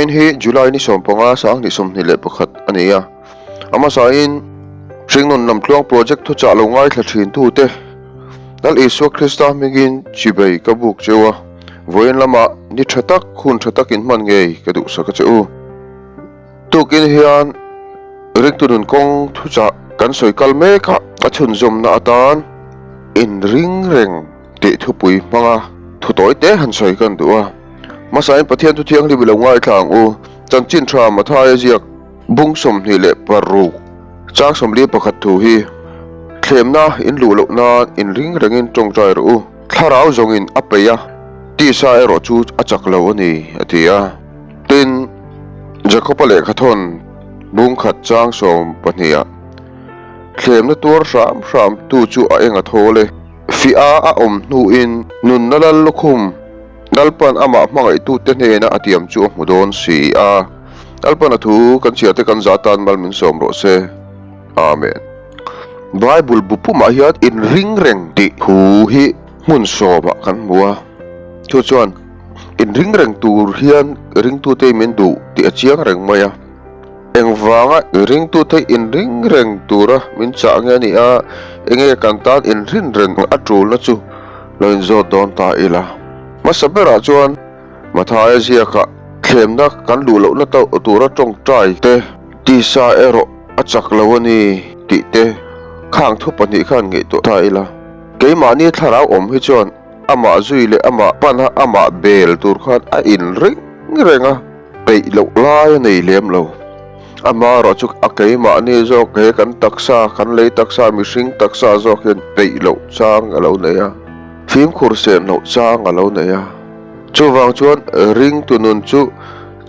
Vawiin hi July ni 15 2021 a ni a. A hmasain Hringnun Lamtluang Project thuchah lo ngaithla thintute Lal Isua Krista hmingin chibei ka buk cheu a, vawiin lamah ni tha tak, hun tha tak inhman ngei ka duhsak a che u. Tukin hian ringtu nun kawng thuchah kan sawi kal mek a, a chhunzawmna atan inring reng tih thupui hmanga thu tawi te han sawi kan duh a. Hmasain Pathian thu thianghlim i lo ngaithla ang u, chanchin tha Mathaia ziak bung 26 chang 41 thu hi thlemna in luh loh nan inring rengin tawngtai rawh u, thlarau zawngin a peih a, tisa erawh chu a chak lo a ni, a ti a. Tin, Jakoba lehkhathawn bung khat chang 12 ah thlemna tuar hram hram tu chu a eng a thawl e. Fiah a awm hnuin nunna lal lukhum Lalpan amah hmangaihtute hnena a tiam chu a hmu dawn si a. Lalpan a thu kan chhiar te kan za tan mal min sawm rawh se. Amen. Bible bu pumah hian inring reng tih thu hi hmun sawmah kan hmu a. Chu chuan inring reng tur hian ringtute min duh tih a chiang reng mai a. Engvanga ringtute inring reng tura min chah nge a ni a, enge kan tan inrin reng a tulna chu lo inzawt dawn ta ila. Hmasa berah chuan Mathaia ziakah thlemna kan luh lohna tura tawngtai te, tisa erawh a chak lo a ni tih te khang thu pahnih khan ngaihtuah ta ila. Keimahni thlarau awm hi chuan amah zui leh amah pana amah bel tur khan a inring reng a, peih loh lai a nei lem lo. Amaherawh chu a keimahni zawk he kan taksa, kan lei taksa, mihring taksa zawk hian peih loh chang a lo nei a, fimkhur sen loh chang a lo nei a. Chuvang chuan ringtu nun chu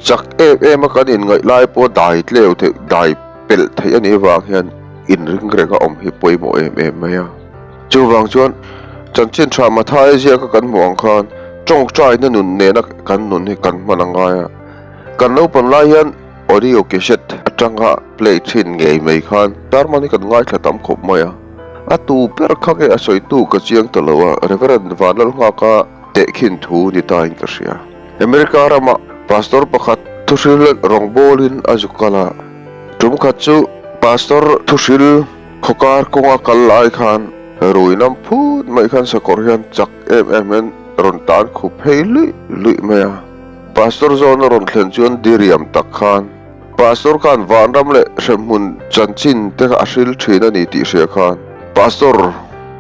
chak em em a kan inngaih lai pawh dai tleu theih, dai pelh theih a nih avang hian inring reng a awm hi pawimawh em em mai a. Chuvang chuan chanchin tha Mathaia ziaka kan hmuh ang khan tawngtaina nun nena kan nun hi kan hman a ngai a. Kan naupan lai hian audio cassette atanga play thin ngei mai khan sermon hi kan ngaithla tam khawp mai a. A tu ber kha nge a sawitu ka chiang ta lo a, Reverend Vanlalnghaka tehkhin thu ni ta in ka hria. America rama pastor pakhat thuhril rawngbawlin a zu kal a, tum khat chu pastor thuhril Khawkar kawnga kal lai khan rui lam phut mai khan sakawr hian chak em em hian rawn tan khup phei luih luih mai a. Pastor zawn a rawn thlen chuan diriam tak khan Pastor khan vanram leh hremhmun chanchin te kha a hril thin a ni tih hria khan Pastor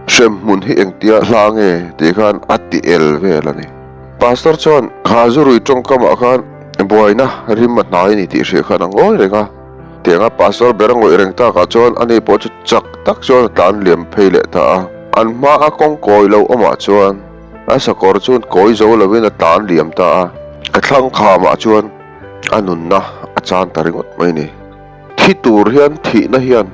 hremhmun hi engtia hla nge tih khan a ti el vel a ni. Pastor chuan kha zu rui tawngkamah khan buaina rim a hnai a ni tih hria khan a ngawi reng a. Tianga pastor ber a ngawih reng takah chuan ani pawh chu chak tak chuan a tlan liam phei leh ta a. An hmaa kawng kawi lo awmah chuan a sakawr chuan kawi zo lovin a tlan liam ta a. A thlang khamah chuan a nunna a chan ta ringawt mai ni. Thi tur hian thihna hian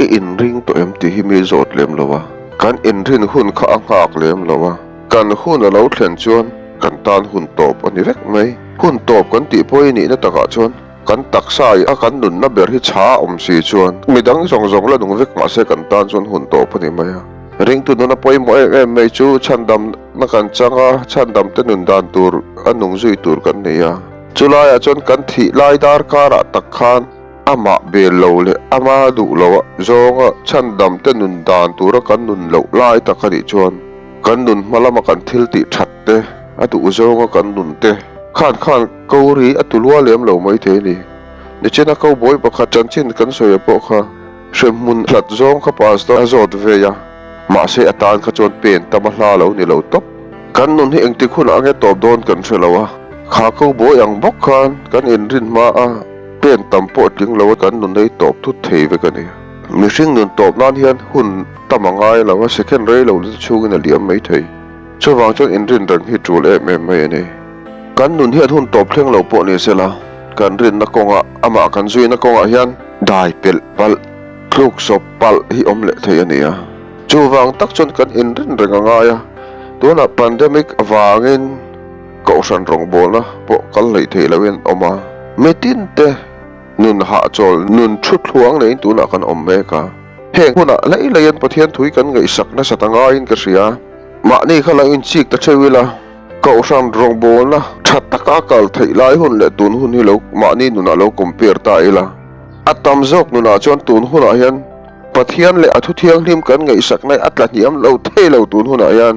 i inring tawh em tih hi mi zawt lem lo a. Kan inrin hun kha a nghak lem lo a. Kan hun a lo thlen chuan kan tan hun tawp a ni vek mai. Hun tawp kan tih pawh i nihna takah chuan Kan taksa i a kan nunna ber hi chha a awm si chuan midang zawng zawng la nung vek mahse kan tan chuan hun tawp a ni mai a. Ringtu nuna pawimawh em em mai chu chhandamna kan chang a, chhandamte nun dan tur a nung zui tur kan nei a. Chulaiah chuan kan thih lai dar karah tak khan amah bel lo leh ama duh lo zawnga chhandamte nun dan tura kan nun loh lai tak a nih chuan kan nun hma lama kan thil tih that te, a duh zawnga kan nun te khan khan Ko ri a tulua lem lo mai thei a ni. Nichina ko bawi pakhat chanchin kan sawi pawh kha hremhmun hlat zawng kha pastor a zawt vei a, mahse a tan kha chuan pen tam a hla lo ni lo tawp. Kan nun hi engtik hunah nge tawp dawn kan hre lo a, kha ko bawi ang bawk khan kan inrin hma a, pen tam pawh tling lo a kan nun ei tawp thut thei vek a ni. Mihring nun tawp nan hian hun tam a ngai lo a, second rei lo te chhungin a liam mai thei. Chuvang chuan inrin reng hi tul em em mai a ni. Kan nun hian hun tawp thleng lo pawh ni sela, kan rinna kawngah, amah kan zuina kawngah hian dai pelh palh, thluk sawp palh hi awm leh thei a ni a. Chuvang tak chuan kan inrin reng a ngai a, tunah pandemic avangin kohhran rawngbawlna pawh kal hleih theih loin awm a, mitin te nun hahchawl, nun thu thluang neiin tunah kan awm mek a. Heng hunah lei leiin Pathian thui kan ngaihsak nasat a ngaiin ka hria. Mahni kha lo inchik ta theuh ila, Kohhran rawngbawlna tha. Tha taka a kal theih lai hun leh tun hun hi lo mahni nunah lo compare ta ila. A tam zawk nunah chuan tun hunah hian Pathian leh a thu thianghlim kan ngaihsakna hi a tla hniam lo thei lo tun hunah hian.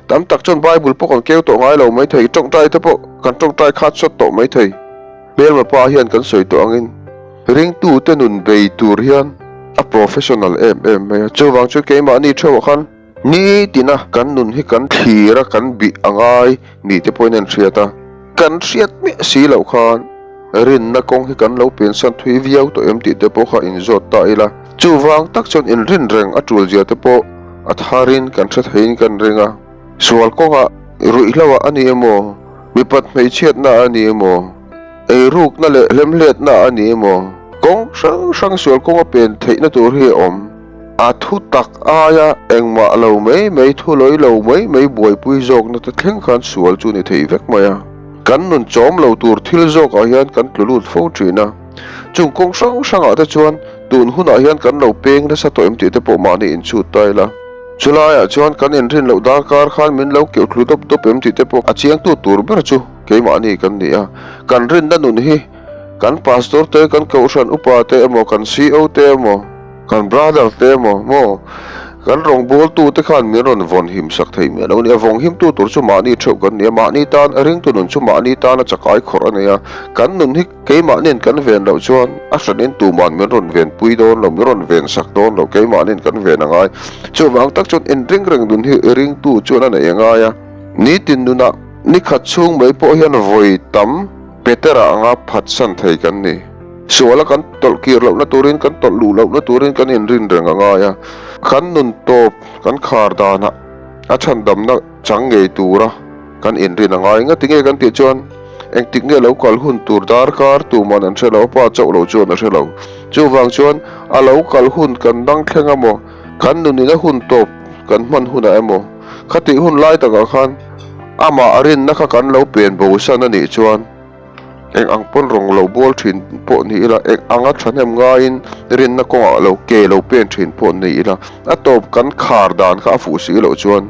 Tam tak chuan Bible pawh kan keu tawh ngai lo mai thei, tawngtai te pawh kan tawngtai khat sawt tawh mai thei. Hmelma pa hian kan sawi tawh angin ringtute nun bei tur hian a professional em em mai a, chuvang chu keimahni theuhah khan nitina kan nun hi kan thlir a, kan bih a ngai ni te pawhin a inhriat a, kan hriat miah si loh khan rinna kawng hi kan lo pensan thui viau tawh em tih te pawh kha inzawt ta ila, chuvang tak chuan inrin reng a tul zia te pawh a tharin kan hre theiin kan ring a. Sual kawngah ruihhloah a ni emaw, mipat hmeichhiatna a ni emaw, eirukna leh hlemhletna a ni emaw, kawng hrang hrang sual kawnga pen theihna tur hi a awm. A thu tak aia engmah lo mai mai, thu lawi lo mai mai buaipui zawkna te thleng khan sual chu ni thei vek mai a. Kan nun chawm lo tur thil zawkah hian kan tlu lut fo thin a. Chung kawng hrang hrangah te chuan tun hunah hian kan lo peng nasa tawh em tih te pawh mahni inchhut ta ila. Chulaiah chuan kan inrin loh darkar khan min lo keuh thlu dawp dawp em tih te pawh a chiangtu tur ber chu keimahni kan ni a. Kan rinna nun hi kan pastor te, kan kohhran upa te emaw, kan CO te emaw, kan brother te emaw maw kan rawngbawltu te khan min rawn vawn him sak thei miah lo a ni. A vawng himtu tur chu mahni theuh kan ni a, mahni tan ringtu nun chu mahni tana chakai khawrh a nei a. Kan nun hi Keimahni'n kan ven loh chuan a hranin tuman min rawn ven pui dawn lo, min rawn ven sak dawn lo, keimahni'n kan ven a ngai. Chuvang tak chuan inring reng nun hi ringtu chuan a neih a ngai a. Nitin nunah nikhat chhung mai pawh hian vawi tam Petera anga phatsan thei kan ni. Suala kan tawlh kir lohna turin, kan tawlh luh lohna turin kan inrin reng a ngai a. Kan nun tawp kan khar danah a chhandamna chang ngei tura kan inrin a ngai. Ngati nge kan tih chuan engtik nge lo kal hun tur darkar tuman an hre lo, a pa chauh lo chuan a hre lo. Chuvang chuan a lo kal hun kan dang thleng emaw, kan nunin a hun tawp kan hman hunah emaw, khatih hun lai takah khan amah rinna kha kan lo pen bosan a nih chuan, Eng ang pawn rawng lo bawl thin pawh ni ila, eng anga thahnem ngaiin rinna kawngah lo ke lo pen thin pawh ni ila, a tawp kan khar dan kha a fuh si loh chuan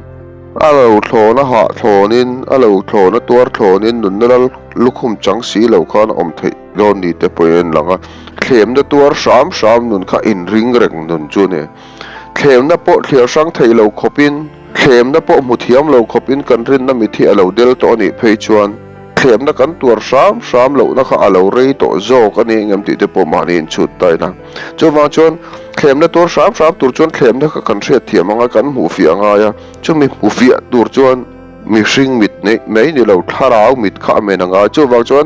a lo thlawn a hah thlawnin, a lo thlawn a tuar thlawnin nunna lal lukhum chang si lo khan a awm theih dawn ni te pawhin a inlang a. Thlemna tuar hram hram nun kha inring reng nun chu a ni. Thlemna pawh thliar hrang thei lo khawpin, thlemna pawh hmu thiam lo khawpin kan rinna mithi a lo del tawh a nih phei chuan, Thlemna kan tuar hram hram lohna kha a lo rei tawh zawk a ni engem tih te pawh mahni inchhut ta ila. Chuvang chuan thlemna tuar hram hram tur chuan thlemna kha kan hriatthiam anga kan hmuhfiah a ngai a, chumi hmuhfiah tur chuan mihring mit neih mai ni lo thlarau mit kha a men a ngai. Chuvang chuan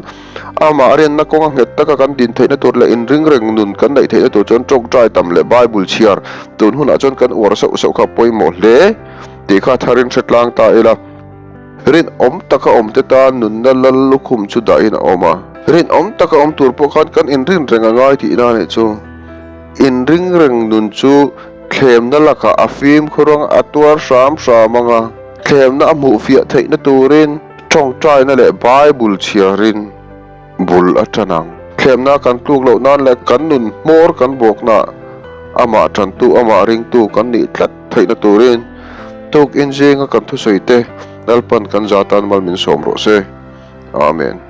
amah rinna kawnga nghet taka kan din theihna tur leh inring reng nun kan neih theihna tur chuan tawngtai tam leh Bible chhiar tun hunah chuan kan uar sauh sauh kha a pawimawh hle tih kha tharin hre tlang ta ila. Rinawm taka awmte tan nunna lal lukhum chu dahin a awm a. Rinawm taka awm tur pawh khan kan inrin reng a ngai tihna a nih chu. Inring reng nun chu thlemna lakah a fimkhur ang a tuar hram hram ang a, thlemna a hmuhfiah theihna turin tawngtaina leh Bible chhiarin bul a tan ang. Thlemna kan tluk loh nan leh kan nun hmawr kan bawkna amah tantu, amah ringtu kan nih tlat theihna turin tukin zinga kan thusawi te Lalpan kan za tan mal min sawm rawh se. Amen.